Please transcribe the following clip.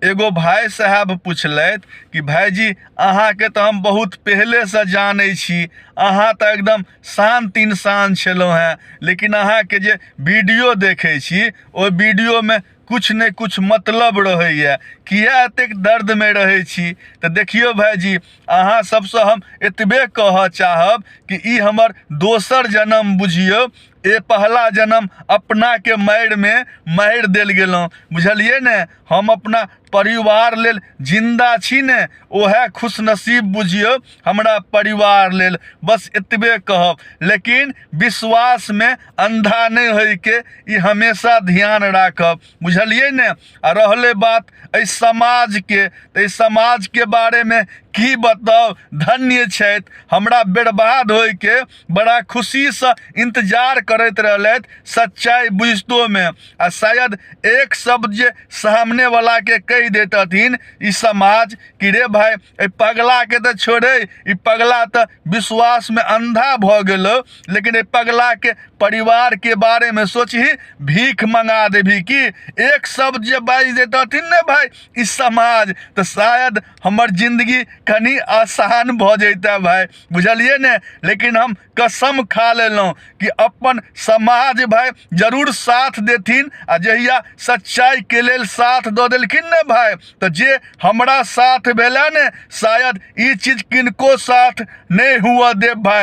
एगो भाय साहेब पुछलथि कि भायजी, अहाँके तऽ हम बहुत पहिलेसँ जानै छी, अहाँ तऽ एकदम शान्त इंसान छलहुँ हेँ, लेकिन अहाँके जे वीडियो देखै छी ओहि वीडियोमे किछु ने किछु मतलब रहैए, किए एतेक दर्दमे रहै छी? तऽ देखियौ भायजी, अहाँ सबसँ हम एतबे कहऽ चाहब कि ई हमर दोसर जन्म बुझियौ। ए पहला जन्म अपनाके मारिमे मारि देल गेलहुँ, बुझलियै ने? हम अपना परिवार लेल जिन्दा छी ने, ओएह खुशनसीब बुझियौ हमरा परिवार लेल, बस एतबे कहब। लेकिन विश्वासमे अन्धा नहि होइके ई हमेशा ध्यान राखब, बुझलियै ने? आ रहलै बात एहि समाजके, तऽ एहि समाजके बारेमे की बताउ, धन्य छथि, हमरा बर्बाद होइके बड़ा खुशीसँ इंतजार करैत रहलथि सच्चाइ बुझितोमे। आ शायद एक शब्द जे सामनेवलाके कहि दैतथिन ई समाज कि रे भाय, एहि पगलाके तऽ छोड़े, ई पगला तऽ विश्वासमे अन्धा भऽ गेलो, लेकिन एहि पगलाके परिवारके बारेमे सोचही, भीख मंगा देबही की? एक शब्द जे बाजि दैतथिन ने भाय ई समाज, तऽ शायद हमर जिन्दगी कनि आसान भऽ जैते भाय, बुझलियै ने? लेकिन हम कसम खा लेलहुँ कि अपन समाज भाय जरूर साथ देथिन, आ जहिया सच्चाइके लेल साथ दऽ देलखिन ने भाय, तऽ जे हमरा साथ भेलै ने, शायद ई चीज किनको साथ नहि हुअ देब भाय।